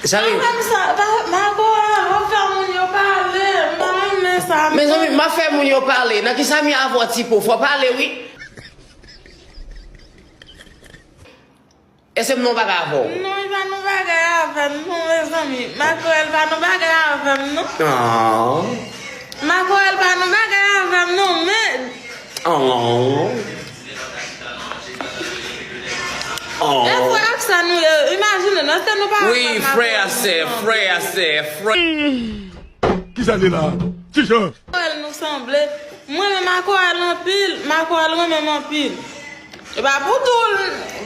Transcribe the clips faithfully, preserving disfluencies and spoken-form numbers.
Zanmi, m ap fè moun yo pale, m pa renmen sa. Mezanmi, m ap fè moun yo pale. Nan ki sa mi avè w, Tipo? Fò pale, wi. Èske m nan bagay avè w? Non, li pa nan bagay avè m, non, mezanmi. Makorèl pa nan bagay avè m, non. Ah. Makorèl pa nan bagay avè m, non, men. Oh. Oh. E frè ak sè nou ye, imajine, nan se nou pa. Wi, frè a sè, frè a sè, frè. Ki sa li la? Ti Jan. Makorèl nou sanble. Mwen menm Makorèl anpil, Makorèl renmen m anpil. E pa pou tou l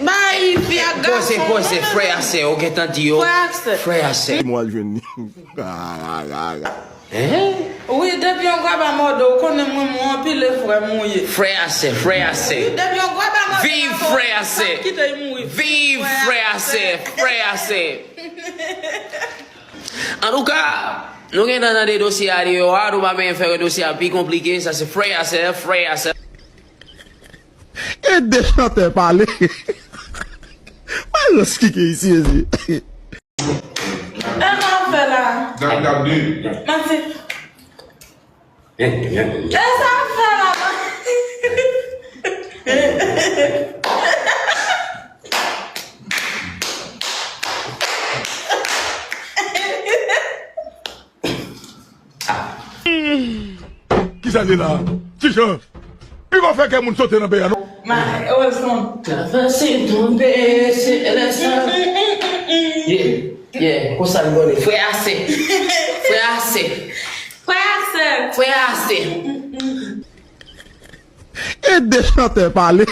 bay fi ak gason. Poze, poze, frè a sè, ou gentan di yo. Frè a sè. Frè a sè. Mwen al jwenn li. Hein? Wi, depi yon graba mòde w, konnen mwen mwen anpil e frè m ou ye. Frè a sè, frè a sè. Wi, depi yon graba mòde w, viv frè a sè. Kite l mouri. Viv frè a sè, frè a sè. Antouka, nou gentan tande dosye a deyò a, nou pa menm fè dosye a pi konplike, sa se frè a sè, frè a sè. E de chantè pale. Mwen lòs kike isi, ezi. E sa w fè la? Gad, gad, de. Manti. E sa w fè la, manti. Ki sa li la? Ti Jan. Li pa fè kè moun sote nan peyi a, non. Ma, Wilson. Travèse tonbe, se lè sa. Yeah, yeah, konsa l konnen. Frè a sè. Frè a sè. Frè a sè. Frè a sè. E de chantè pale.